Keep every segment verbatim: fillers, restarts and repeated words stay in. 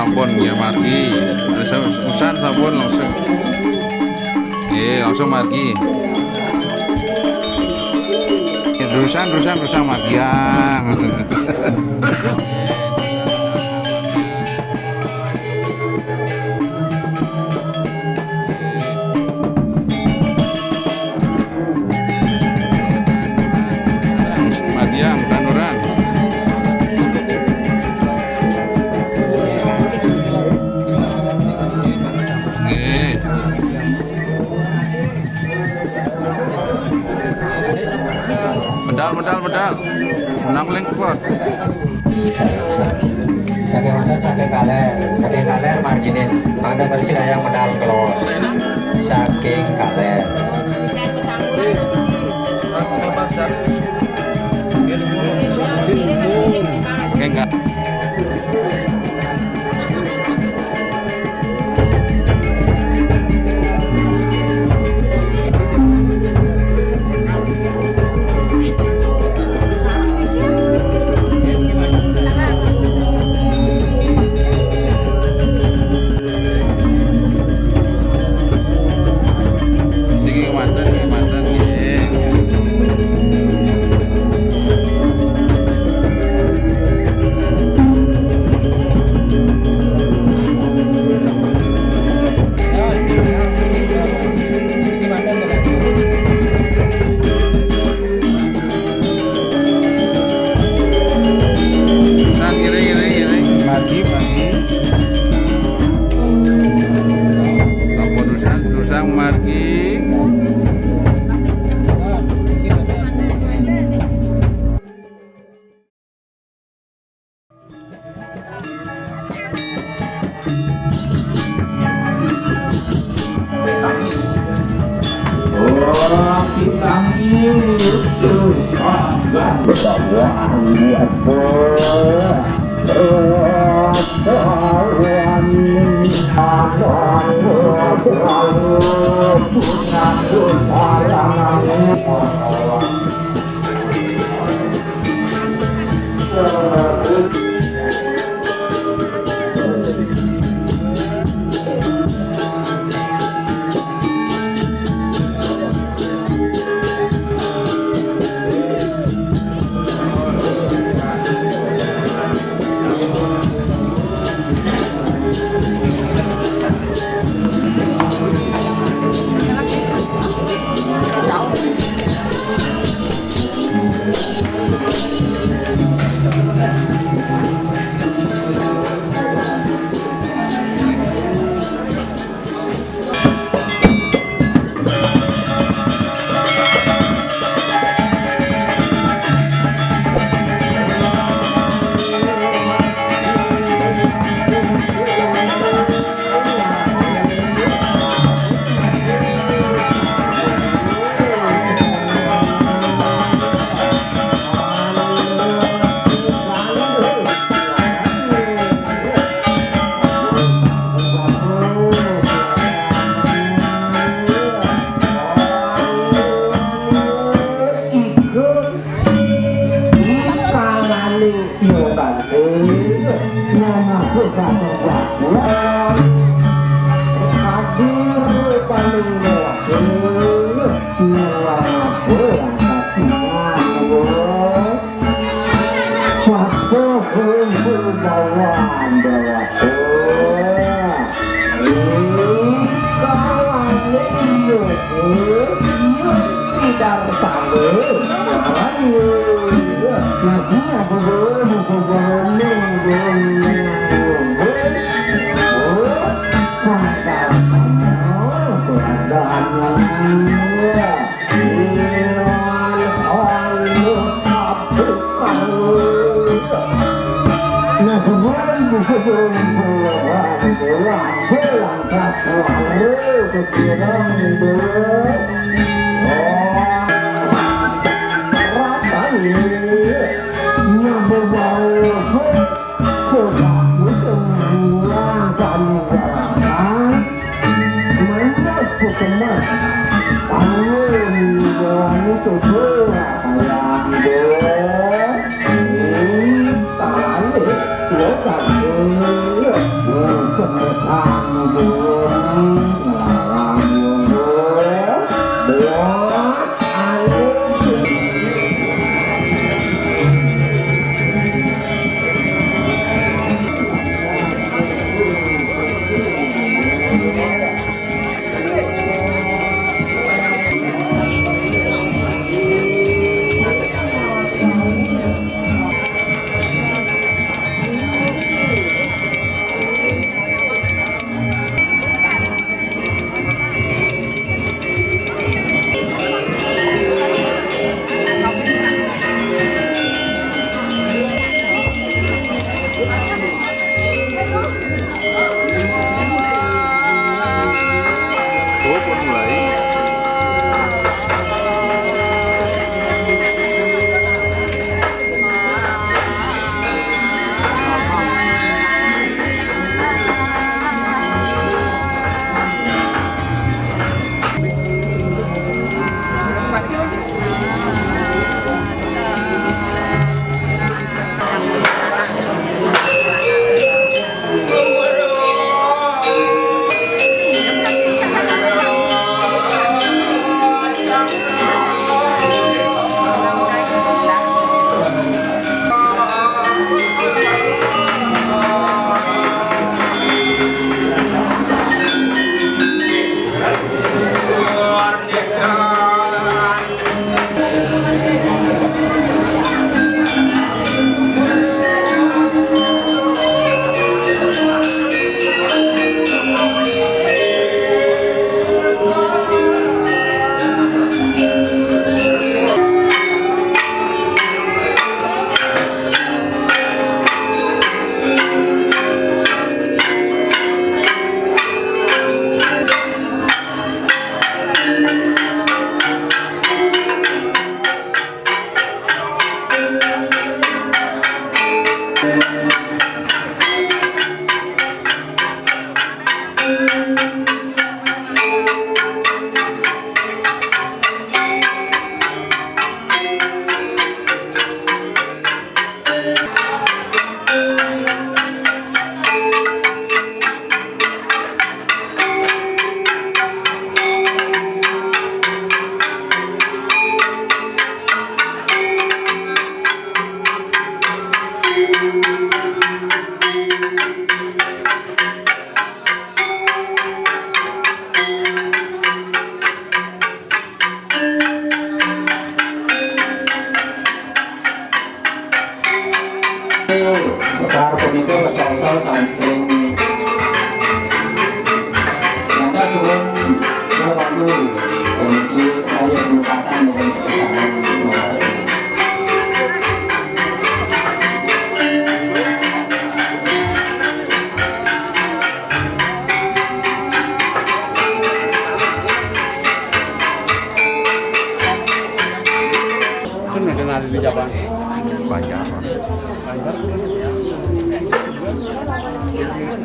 Ampun, ya, margi. Terus usan sampun langsung. Nggih, langsung margi. Terusan, terusan, terusan margi, ya. Madiang, Tanuran. Nggih. Medal, medal, medal. Menang lengkot. Saking wonten saking kaler, saking kaler margine. Mangda bersih dayang medal kula. Saking kaler. Saking ka- Sing manten, manten nggih. San, iring, iring, iring. Margi, margi. Ampun, usan, usan margi. Hadir paling mewah. Sapa kumpul bawan dewasa. Kawane iya, iya, sidar tangga. Ayo. Nasi apa dulu, bisa jalan nih, jalan nih. Oh, sadar kamu, sadar kamu. Nah, sebulan di sebelum pulang, pulang, pulang, pulang, pulang, pulang, pulang. Oh, rasanya nyampe bau. Coba itu mengulang kami gerakan. Mana puteman? Ayo, ini doang itu tuh, kayak gitu. Ini tarik, lo kasih.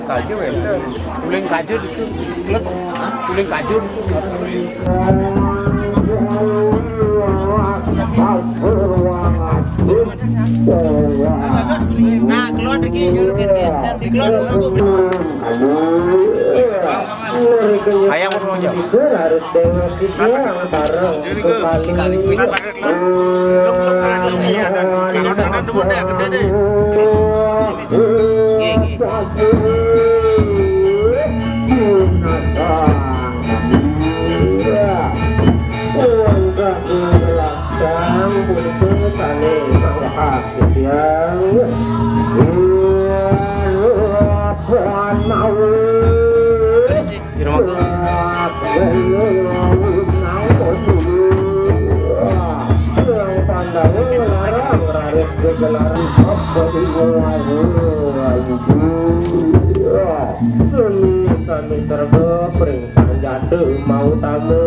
Aja wénten. Uling kajur itu. Uling kajur. Nah, keluar lagi. Keluar. Ayam mau aja. Sekali. Di rumahku. Seni sami terkepring, panjadu mau tamu.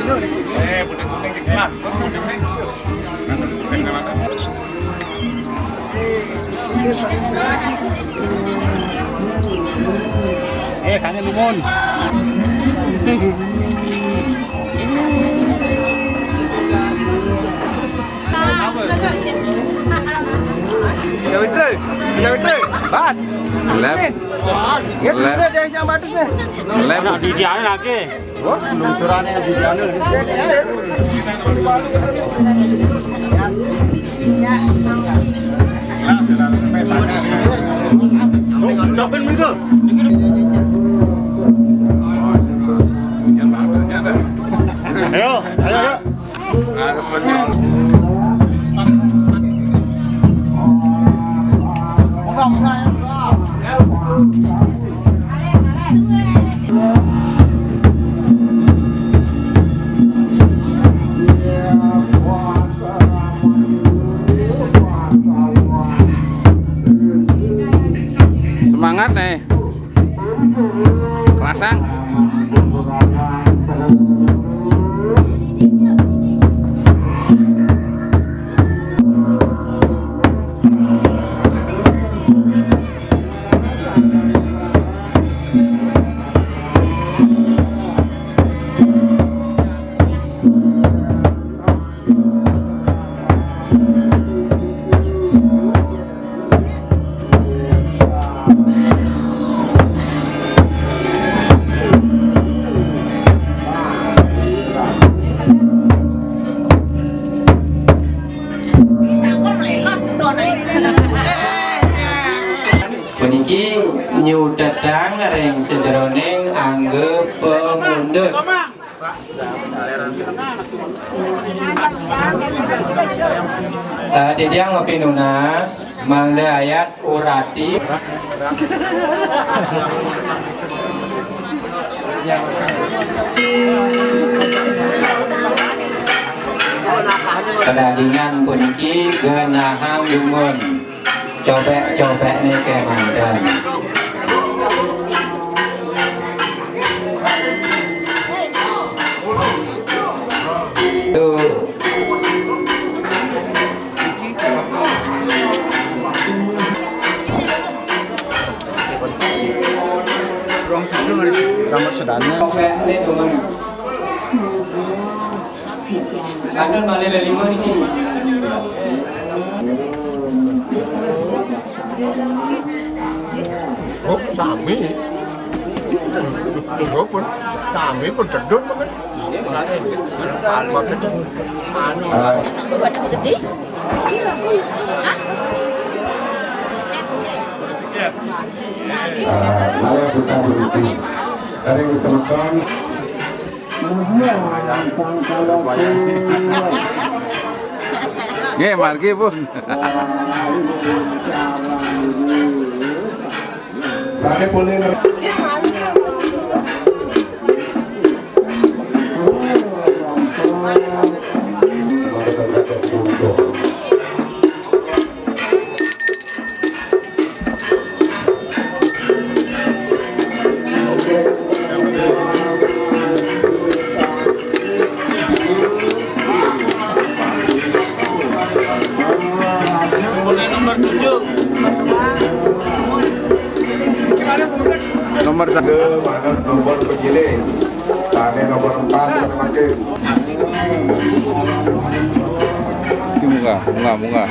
Eh, kane lungon. Ya, betul. Ya, betul. Bat. Lep. Ya, betul, dia yang batus nih. Lep. Di, di anu lagi. Oh, lungsurannya di anu. Ayo, ayo, ayo. Semangat nih. Kerasang. Puniki nyutetang ring sajeroning angga pamundut. Eh, titiang mapinunas, mangda ayat urati. Kadagingan puniki genahang dumun. Cobek-cobek nih kemanten. Tuh. Rambut sedana. Cobek nih, teman. Ada malih lelima ini. Oh, sami. Oh, pun sami pun dedun mungkin. Maksudnya anu. Bapak gede? Hah? Ah, malah besar begitu. Dari semeton. Nggih, margi pun. Sané polih. Nomor tujuh. Nomor satu. Nomor pejilih. Sané nomor empat semakin. Si munggah, munggah, munggah.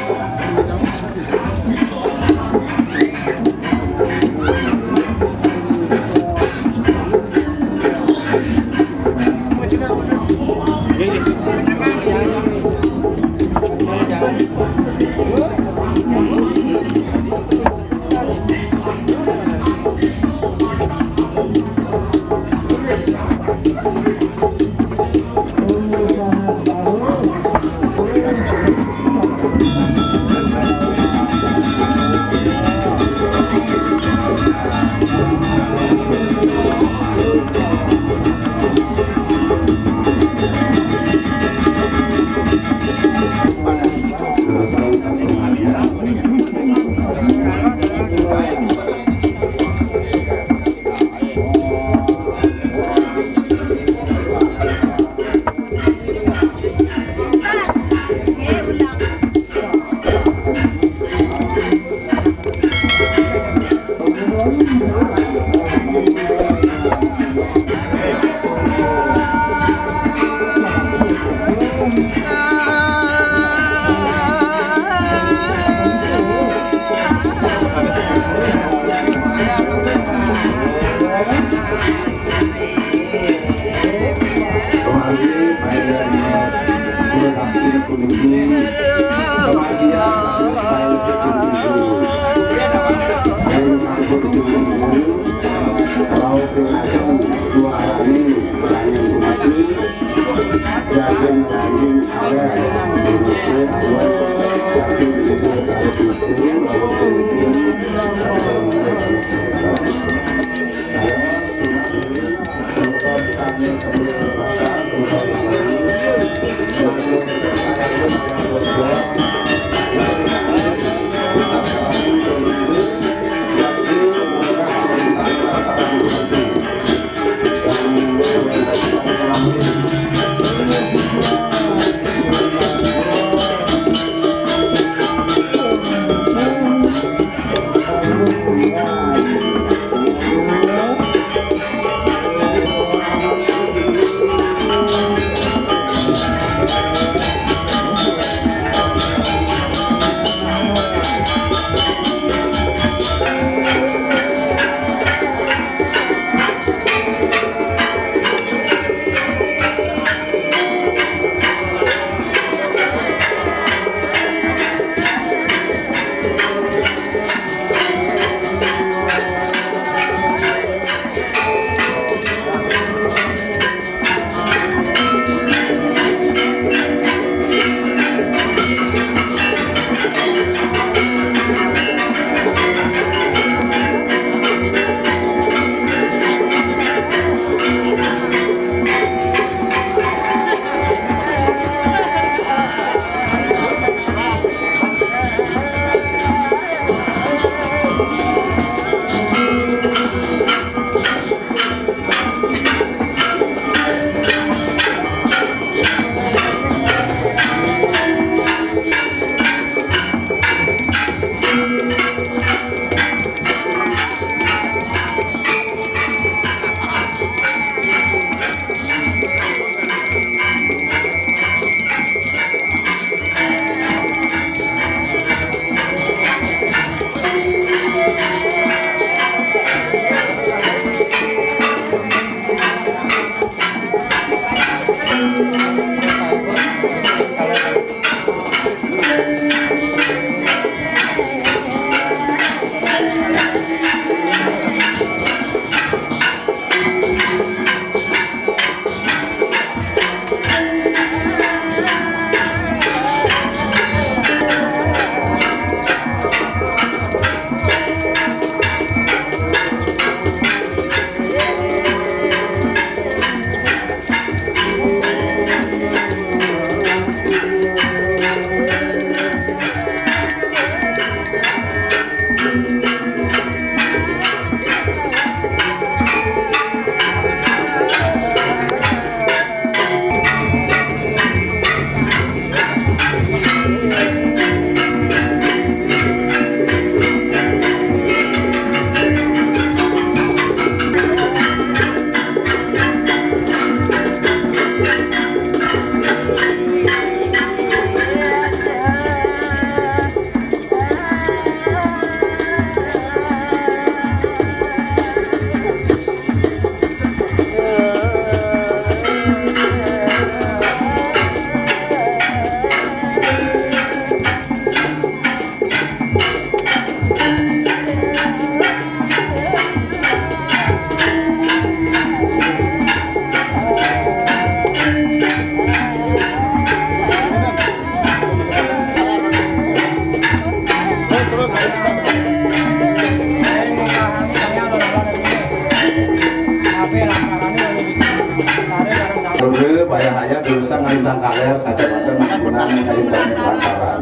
Dulu, bayah ayah dulu sang ngalintang kaler, saja manten mangkunan ngalintang pantaran.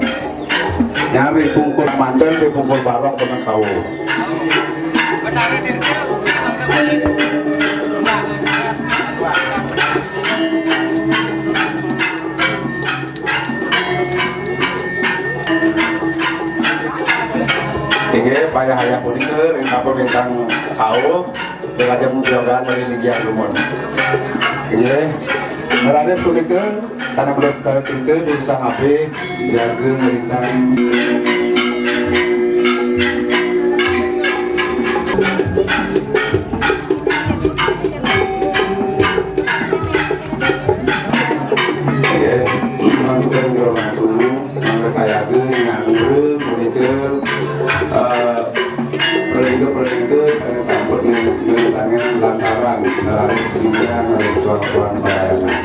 Nyari pungkur manten, di pungkur barok bener kau. Inggih, bayah ayah punika, ring sampun lintang kau. Dek ajeng jogan mari linggih dumun. Inggih. Ngeraris punika, sané mula kal pintu, durusang apih, jaga ngrintang. Inggih. Mangga jero mangku, mangga sayaga nyanggra punika, eh, pralingga-pralingga sané sampun ngrintangin Lantaran ngeraris rintihan oleh suang-suang pelayanan.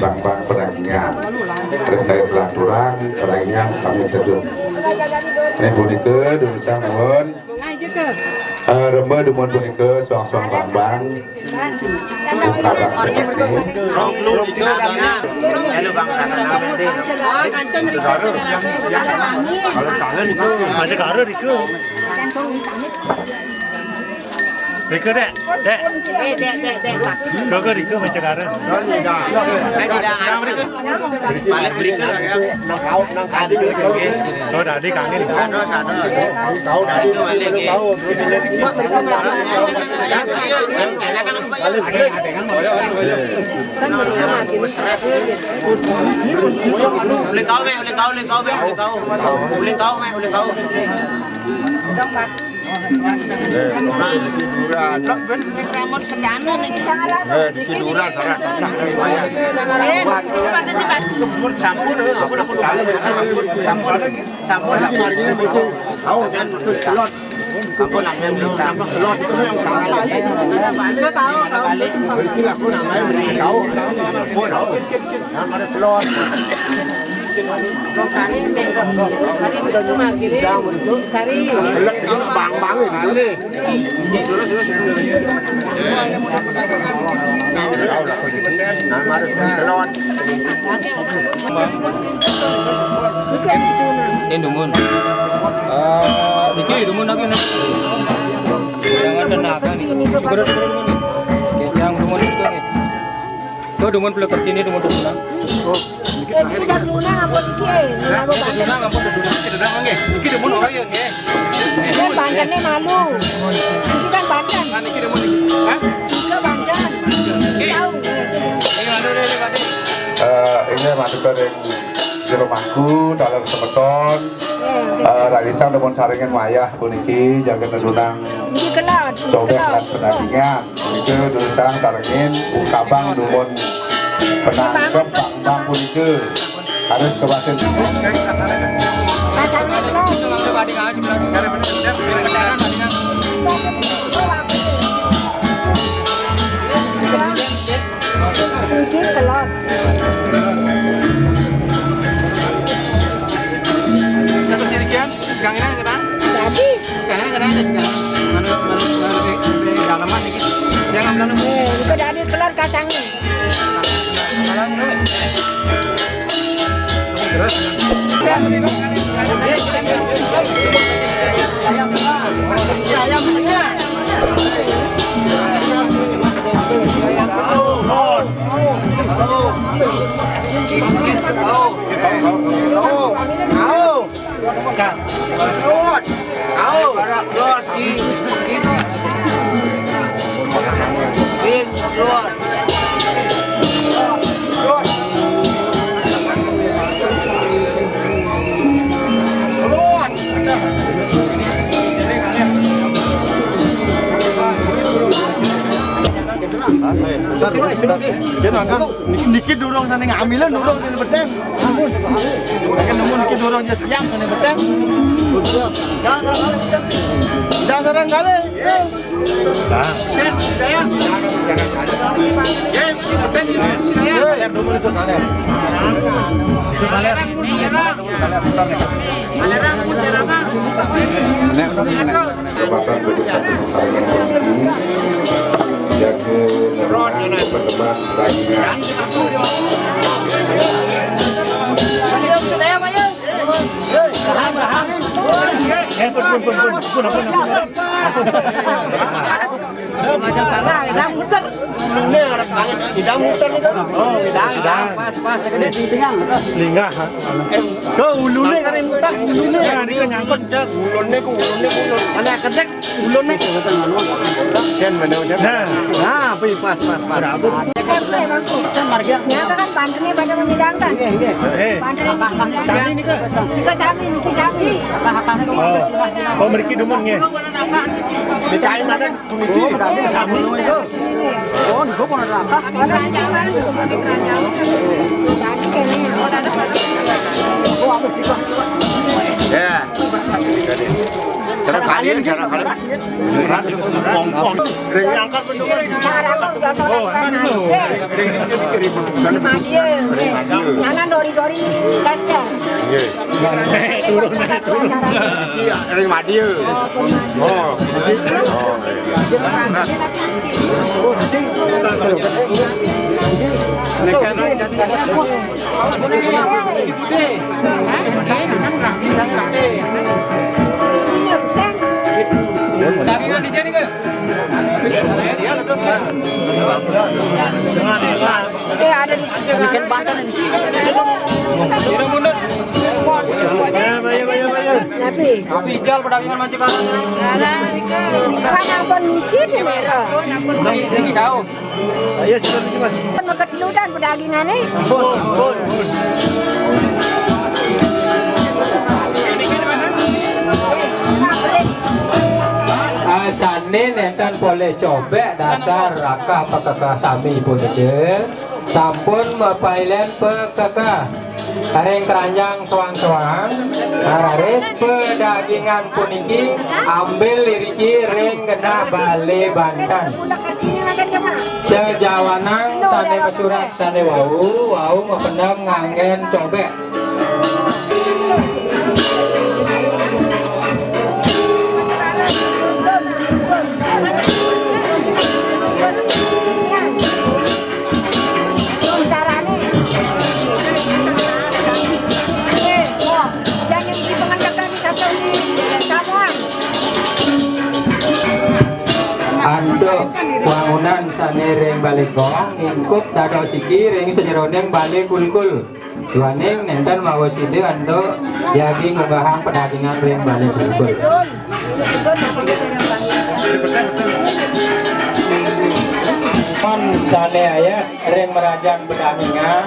Bang-bang perangingan. Terus saya pelaturan, perangingan sambil teduh. Ini punika, dosa nuwun. Eh, remba dumun punika suang-suang bang-bang. Kadang seperti. Kalau salah itu. Macam kara itu. Rika, Dek. Dek. Rika, Rika, macam kara. Balik berita lah ya. Oh, tadi kangen. Aduh, sana. Tahu tadi balik. Boleh kau, Bang, boleh kau, boleh kau, boleh kau. Boleh kau, Bang, boleh kau. Rambut sedana nih. Eh, di Kiduran, salah, salah. Sampun, sampun, sampun, sampun. Sampun, sampun. Tahu kan, terus telur. Sampun, sampun, sampun, telur. Itu tahu, tahu. Itu aku namanya beli tahu. Sampun, sampun. Yang ada telur. Kali, kali itu mah gini. Sari. Telur, telur, bang, bang, kali. Ini dumun. Eh, niki dumun lagi nih. Yang ada naga nih. Syukur, syukur dumun nih. Yang dumun itu nih. Tuh dumun pelekar ini dumun dumun. Iki kan lunang apa iki, eh? Lunang apa banten? Lunang apa lunang? Iki lunang nggih. Iki demen ora ya nggih. Iki kan bantene malu. Iki kan banten. Nah, iki demen iki. Hah? Iki banten. Iki. Tahu. Ini anu, ini, ini. Eh, ini masuk ke ring jero mangku, taler semeton. Eh, rarisan demen saringan wayah puniki jaga nedunang. Iki kelot. Cobek lan penandingan. Punika durusang sarengin ungkabang dumun penangkep bang-bang punika. Harus kebasin. Rasanya belum. Ini kelot. Satu sirikian, sekarang ini, sekarang. Tadi. Sekarang, sekarang ada juga. Mana, mana, mana, di, di dalaman ini. Jangan dalaman. Eh, itu dari telur kacangnya. Dalaman dulu. Terus. Ayam, ayam, ayam. Au. Au. Au. Au. Barak los di. Di los. Los. Sudah, sudah. Dia makan. Niki, niki durung sane ngamilan, durung sane beten. Niki nemu niki durung je siap sane beten. Jangan sareng kali. Nah. Ini, ini, ini. Kekuatan besar, besar yang tinggi, jaga ngerusak, berkembang, lagi. Eh, pun, pun, pun, pun, pun, pun, pun. Nah, kita muter. Ini orang banget, kita muter itu. Oh, kita, kita. Pas, pas. Ini di tengah. Linggah, ha? Ke ulune kali muter, ulune. Ya, ini kan nyangkut. Ulune ku, ulune ku, ulune. Ada kedek. Ulun nih, kata nganu. Jan mana udah? Nah. Nah, pi, pas, pas, pas. Kan marga. Nyata kan bantennya pada menyidangkan. Iya, iya. Eh. Banten ini. Sami nih, Kak. Nika sami, niki sami. Oh. Oh, mriki dumun nggih. Dikain ada. Oh, sami. Oh, niku pun ada. Mana? Oh, apa sih, Kak? Ya. Cara kalian, cara kalian. Ring angkat bendungan. Oh, anu. Ring, ring, ring, ring. Mana dori-dori, gas, gas. Iya. Turun, turun. Iya, ring Madie. Oh, oh. Tapi. Tapi ical pedagangan mancing. Alah, kan ampun misi deh, Lera. Ini tahu. Ayo, sudah, Mas. Kan makan dulu dan pedagangannya. Ampun, ampun. Asane nenten poleh cobek dasar raka pekekeh sami punike. Sampun mapailen pekekeh. Ring keranjang soang-soang, raris pedagingan puniki ambil iriki ring genah bale banten. Sejawanang sane masurat sane wau, wau mapendem nganggen cobek. Antuk wangunan sane ring Balekong, ngingkup dados siki ring sajeroning Bale Kulkul. Duaning nenten mawa sida antuk jagi ngunggahang pedagingan ring Bale Kulkul. Pun sane ayah ring merajan pedagingan,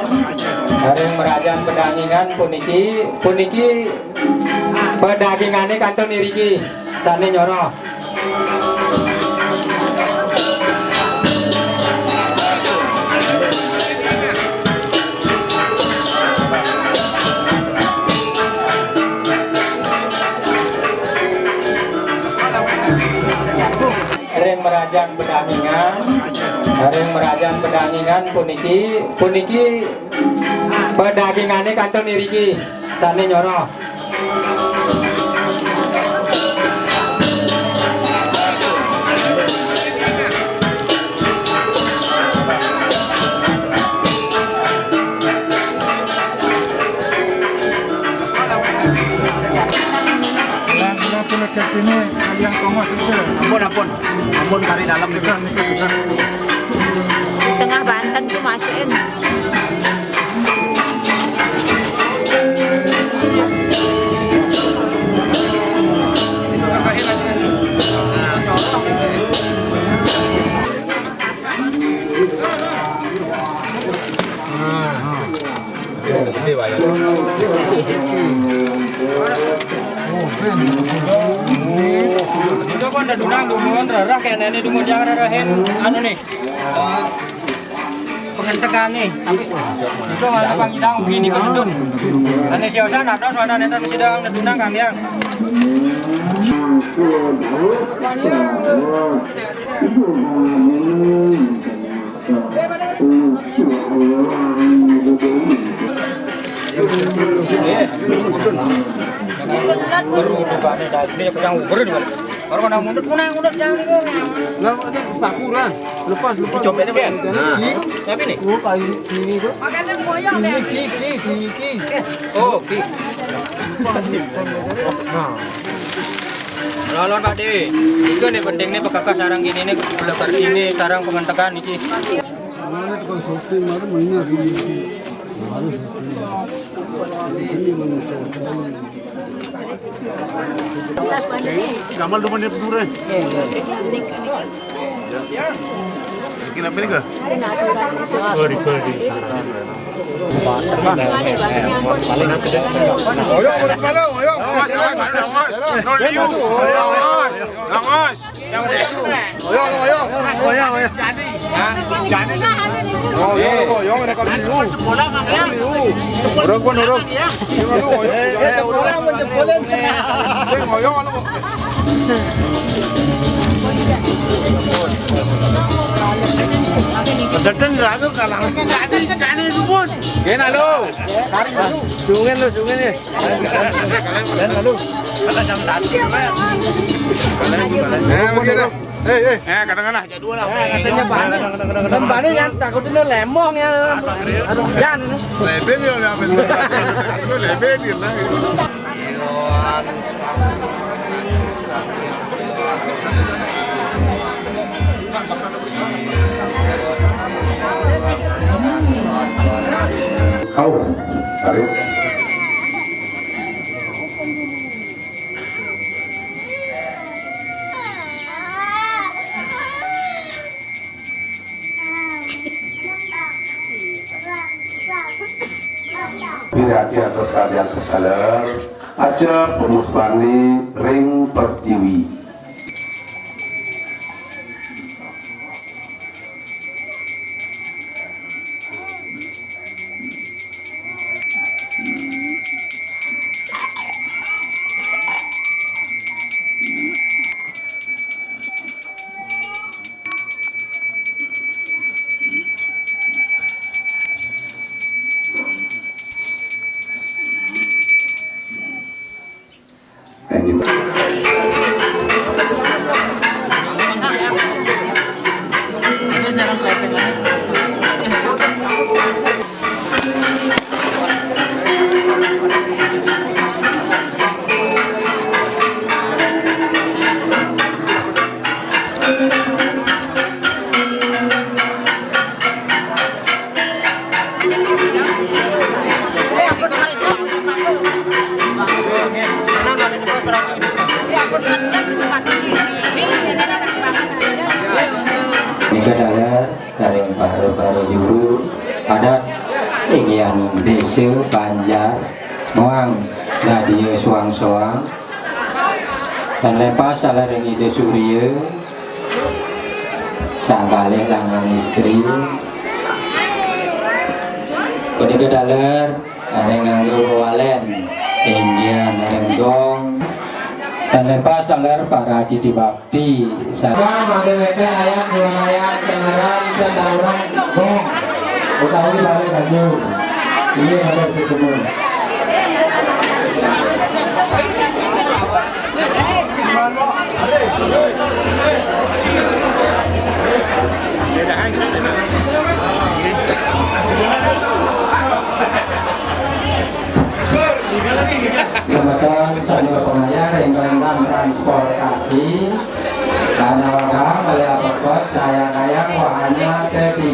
ring merajan pedagingan puniki, puniki pedagingane kantun iriki, sane nyoroh. Ring merajan pedagingan, ring merajan pedagingan puniki, puniki pedagingane kantun iriki, sane nyoroh. Ampun, ampun. Ampun, kari dalam nih. Tengah banten tuh masukin. Itu kan ada dunang dumun, rerah kayak nenek dumun yang rerahin anu nih. Pengentekan nih. Itu mana pangidang begini kan itu. Ane siosan ada suara nenten sidang ada dunang kang yang. Baru udah pada dah. Ini yang uber nih, Bang. Baru kena mundur, kena mundur, jangan. Lah, ada pakuran. Lepas, lepas. Coba ini, Bang. Nah. Ki. Tapi nih. Oh, kayu ini tuh. Makanya goyang deh. Ki, ki, ki, ki. Oh, ki. Nah. Lawan, Pak Dewi. Itu nih penting nih, pekakah sarang gini nih, belakar ini, sarang pengentekan iki. Mana tukang syuting, baru mainnya gini. Baru syuting. Ini mencoba. Gamal dua menit dulu, eh. Bikin apa nih, Kak? Oh, di, di, di. Oyong, urut malu, oyong. Awas, awas, awas. No liu. Awas, awas. Oyong, oyong. Oyong, oyong. Hah? Jadi. Oh, oyong, oyong, ada kali liu. Urut pun, urut. Oyong, oyong. Eh, eh, urut. Orang menjebolin. Oyong, oyong. Deten lagu kalang. Jadi, jadi dukun. Kena lo. Sungin lo, sungin ya. Kalian lalu. Kata jam satu, ya. Eh, begitu. Eh, eh. Eh, kadang-kadang jadwal apa? Katanya Bani. Bani yang takut ini lemong ya. Aduh, hujan ini. Leben ya, udah ambil. Leben gitu. Kau, Aris. Pirati atas kalian sekalian, aja pemus bani ring pertiwi. Nika dalar karing para-para juru adat inggihan Desa Banjar Moang Dadia Suang Soang. Dan lepas dalar ring Ida Surya, sang kalih lanang istri. Punika dalar ring nganggo wawalen, inggihan ring gong. Dan lepas dalar para didi bakti. Sa- Mangga wénten ayat, dua ayat, tengaran, tenauran, gong. Utawi balik baju. Ini ada di sini. Semeton sadaya pangayah ring bidang transportasi, kanawagang kalih apepet, sayang-kayang wahana teti.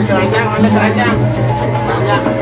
Keranjang, mana keranjang? Keranjang.